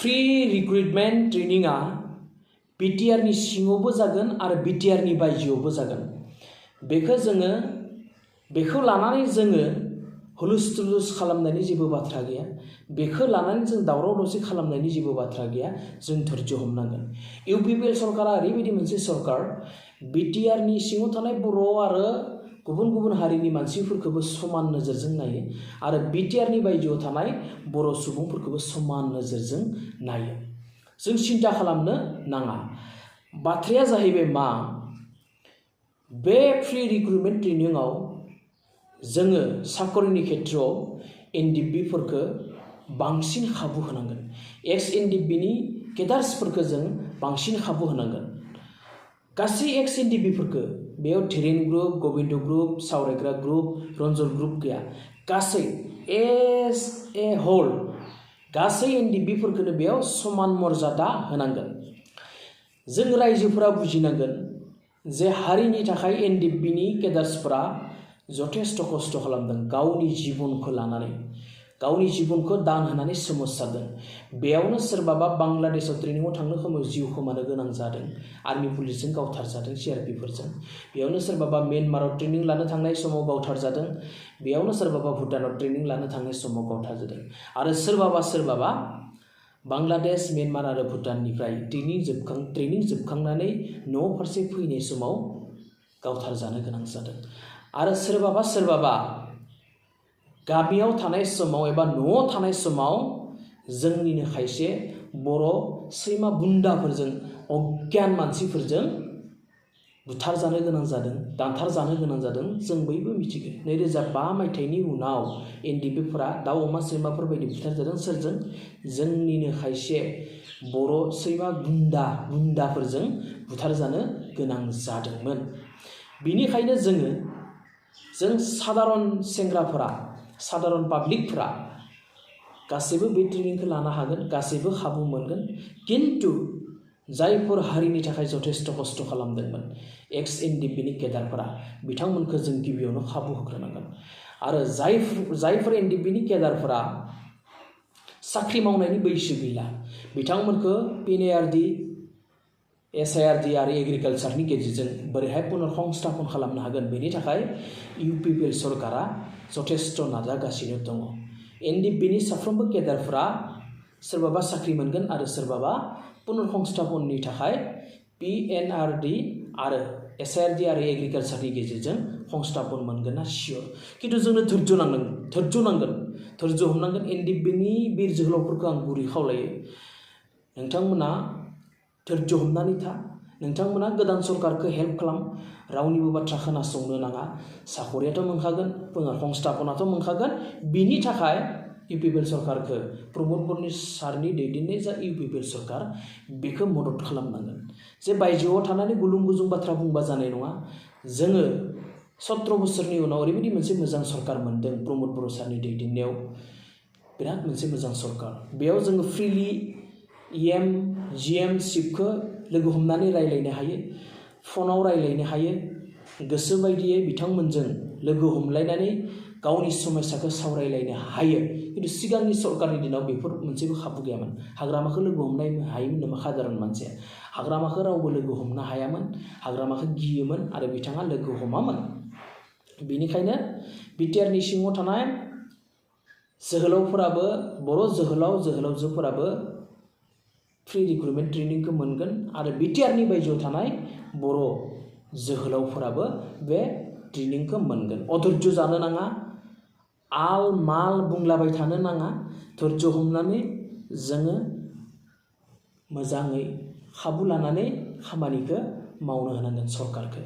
Free recruitment ट्रेनिंगा BTR नि सिङावबो जागोन आरो BTR नि बायजोआवबो जागोन। बेखौ लानानै जोङो हुलुस-थुलुस खालामनायनि जेबो बाथ्रा गैया। बेखौ लानानै जों दावराव-दावसि खालामनायनि जेबो बाथ्रा गैया। जों धैर्य हमनांगोन। UPPL सरकारा ओरैबायदि मोनसे सरकार BTR नि सिङाव थानाय बर' आरो गुबुन गुबुन हारिनि मानसिफोरखौबो समान नोजोरजों नायो आरो BTR नि बायजोआव थानाय बर' सुबुंफोरखौबो समान नोजोरजों नायो। जों सिन्था खालामनो नाङा। बाथ्राया जाहैबाय मा बे फ्री रिक्रुटमेंट ट्रेनिंआव जोङो साकरिनि खेत्रआव NDFB फोरखौ बांसिन खाबु होनांगोन। एक्स NDFB नि केडार्सफोरखौ जों बांसिन खाबु होनांगोन। गासै एक्स NDFB फोरखौ बेयाव Dhiren group, Gobinda group, Saoraigwra group, Ranjan group गैया। गासै एज ए होल गासै NDFB फोरखौनो बेयाव समान मर्यादा होनांगोन। जों रायजोफोरा बुजिनांगोन जे हारिनि थाखाय NDFB नि केडार्सफोरा जथेस्थ खस्थ खालामदों गावनि जिबनखौ लानानै गावनि जिबनखौ दान होनानै सोमावसारदों। बेयावनो सोरबाबा बांलादेशआव ट्रेनिंआव थांनो समाव जिउ खोमानो गोनां जादों। आर्मी पुलिसजों गावथारजादों CRP फोरजों। बेयावनो सोरबाबा म्यानमाराव ट्रेनिं लानो थांनाय समाव गावथारजादों। बेयावनो सोरबाबा भुटानाव ट्रेनिं लानो थांनाय समाव गावथारजादों। आरो सोरबाबा बांलादेश, म्यानमार आरो भुटाननिफ्राय ट्रेनिं जोबखांनानै न' फारसे फैनाय समाव गावथारजानो गोनां जादों। आरो सोरबाबा गामियाव थानाय समाव एबा न'आव थानाय समाव जोंनिनो खायसे बर' सैमा बुन्दाफोरजों अज्ञान मानसिफोरजों बुथारजानो गोनां जादों, दानथारजानो गोनां जादों। जों बयबो मिथिगौ 2005 मायथाइनि उनाव NDFB फोरा दाउ अमा सैमाफोर बायदि बुथारजादों। सोरजों? जोंनिनो खायसे बर' सैमा बुन्दाफोरजों बुथारजानो गोनां जादोंमोन। बेनिखायनो जों साधारन सेंग्राफोरा साधारन पाब्लिकफोरा गासैबो बे ट्रेनिंखौ लानो हागोन, गासैबो खाबु मोनगोन। किन्तु जायफोर हारिनि थाखाय जथेस्थ खस्थ खालामदोंमोन एक्स NDFB नि केडारफोरा बिथांमोनखौ जों गिबियावनो खाबु होग्रोनांगोन। आरो जायफोर NDFB नि केडारफोरा साख्रि मावनायनि बैसो गैला बिथांमोनखौ PNARD, SIRD आरो एग्रिकालचारनि गेजेरजों बोरैहाय पुनर्संस्थापन खालामनो हागोन बेनि थाखाय UPPL सरकारा जथेस्थ नाजागासिनो दङ। NDFB नि साफ्रोमबो केडारफोरा सोरबाबा साख्रि मोनगोन आरो सोरबाबा पुनर्संस्थापननि थाखाय PNARD आरो SIRD आरो एग्रिकालचारनि गेजेरजों संस्थापन मोनगोन सियर। किन्तु जोंनो धैर्य नांगोन, धैर्य हमनांगोन। NDFB नि बिर जोहोलावफोरखौ आं गुरै खावलायो नोंथांमोना धैर्य हमनानै था। नोंथांमोना गोदान सरकारखौ हेल्प खालाम। रावनिबो बाथ्रा खोनासंनो नाङा। साकरियाथ' मोनखागोन, पुनर्संस्थापनाथ' मोनखागोन। बिनि थाखाय UPPL सरकारखौ प्रमद बर सारनि दैदेननाय जा UPPL सरकार बेखौ मदद खालामनांगोन। जे बायजोआव थानानै गुलुं गुजुं बाथ्रा बुंबा जानाय नङा। जोङो 17 बोसोरनि उनाव ओरैबायदि मोनसे मोजां सरकार मोनदों प्रमद बर सारनि दैदेननायाव। बिराद मोनसे मोजां सरकार। बेयाव जोङो फ्रिलि EM, GM, चिफखौ लोगो हमनानै रायलायनो हायो, फनाव रायलायनो हायो। गोसो बायदियै बिथांमोनजों लोगो हमलायनानै गावनि समस्याखौ सावरायलायनो हायो। किन्तु सिगांनि सरकारनि दिनाव बेफोर मोनसेबो खाबु गैयामोन। हाग्रामाखौ लोगो हमनो हायोमोन नामा साधारन मानसिया? हाग्रामाखौ रावबो लोगो हमनो हायामोन। हाग्रामाखौ गियोमोन आरो बिथाङा लोगो हमामोन। बेनिखायनो BTR नि सिङाव थानाय जोहोलावफोराबो बर' जोहोलावजोफोराबो फ्री रिक्रुटमेंट ट्रेनिंखौ मोनगोन आरो BTR नि बायजोआव थानाय बर' जोहोलावफोराबो बे ट्रेनिंखौ मोनगोन। अधैर्य जानो नाङा, आल माल बुंलाबाय थानो नाङा। धैर्य हमनानै जोङो मोजाङै खाबु लानानै खामानिखौ मावनो होनांगोन सरकारखौ।